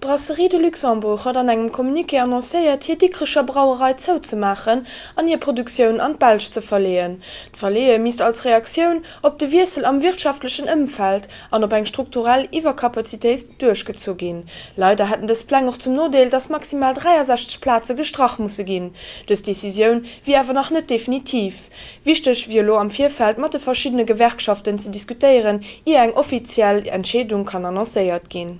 D'Brasserie de Luxembourg huet an engem Communiqué annoncéiert, hir Dikrecher Brauerei zouzemaachen an hir Produktioun an d'Belsch ze verleeën. D'Verleeë misst als Reaktioun op de Wiessel am wirtschaftlechen Ëmfeld an op eng strukturell Iwwerkapazitéit duerchgezu ginn. Leider hätten dës Pläng och zum Nodeel, datt maximal 63 Plaze gestrach musse ginn. Dës Decisioun wier awer nach net definitiv. Wichteg wier elo am Virfeld mat de verschiddene Gewerkschaften ze diskutéieren, ier eng offiziell Entscheedung kann annoncéiert ginn.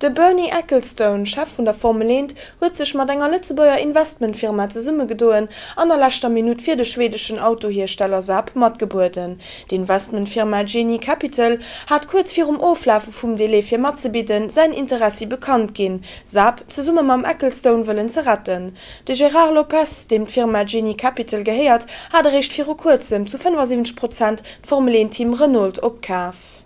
De Bernie Ecclestone, Chef vun der Formel Eent, huet sech mat enger Lëtzebuerger Investmentfirma zesummegedoen an a leschter Minutt fir de schwedeschen Autohiersteller Saab matgebueden. D'Investmentfirma Genie Capital hat kuerz virum Oflafe vum Delai fir matzebidden, säin Interessi bekannt ginn, Saab zesumme mam Ecclestone wëllen ze retten. De Gérard Lopez, deem d'Firma Genie Capital gehéiert, hat eréischt viru kuerzem zu 75 Prozent d'Formel 1 Team Renault opkaf.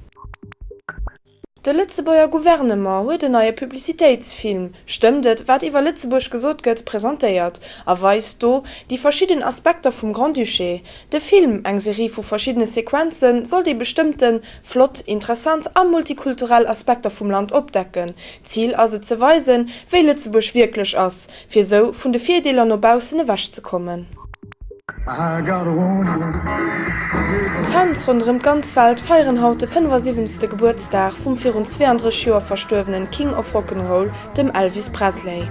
De Lëtzebuerger Gouvernement huet en neie Publicitéitsfilm, Stëmmt et, wat iwwer Lëtzebuerg gesot gëtt, presentéiert a weist do déi verschidden Aspekter vum Grand-Duché. De Film, eng Serie vu verschiddene Sequenzen, soll déi bestëmmten, flott, interessant a multikulturell Aspekter vum Land opdecken. Zil ass et ze weisen, wéi Lëtzebuerg wierklech ass, fir esou vun de Virdeeler no baussen ewech ze kommen. D'Fans ronderëm d'ganz Welt feieren haut de 75. Gebuertsdag vum virun 32 Joer verstuerwenen King of Rock'n'Roll, dem Elvis Presley.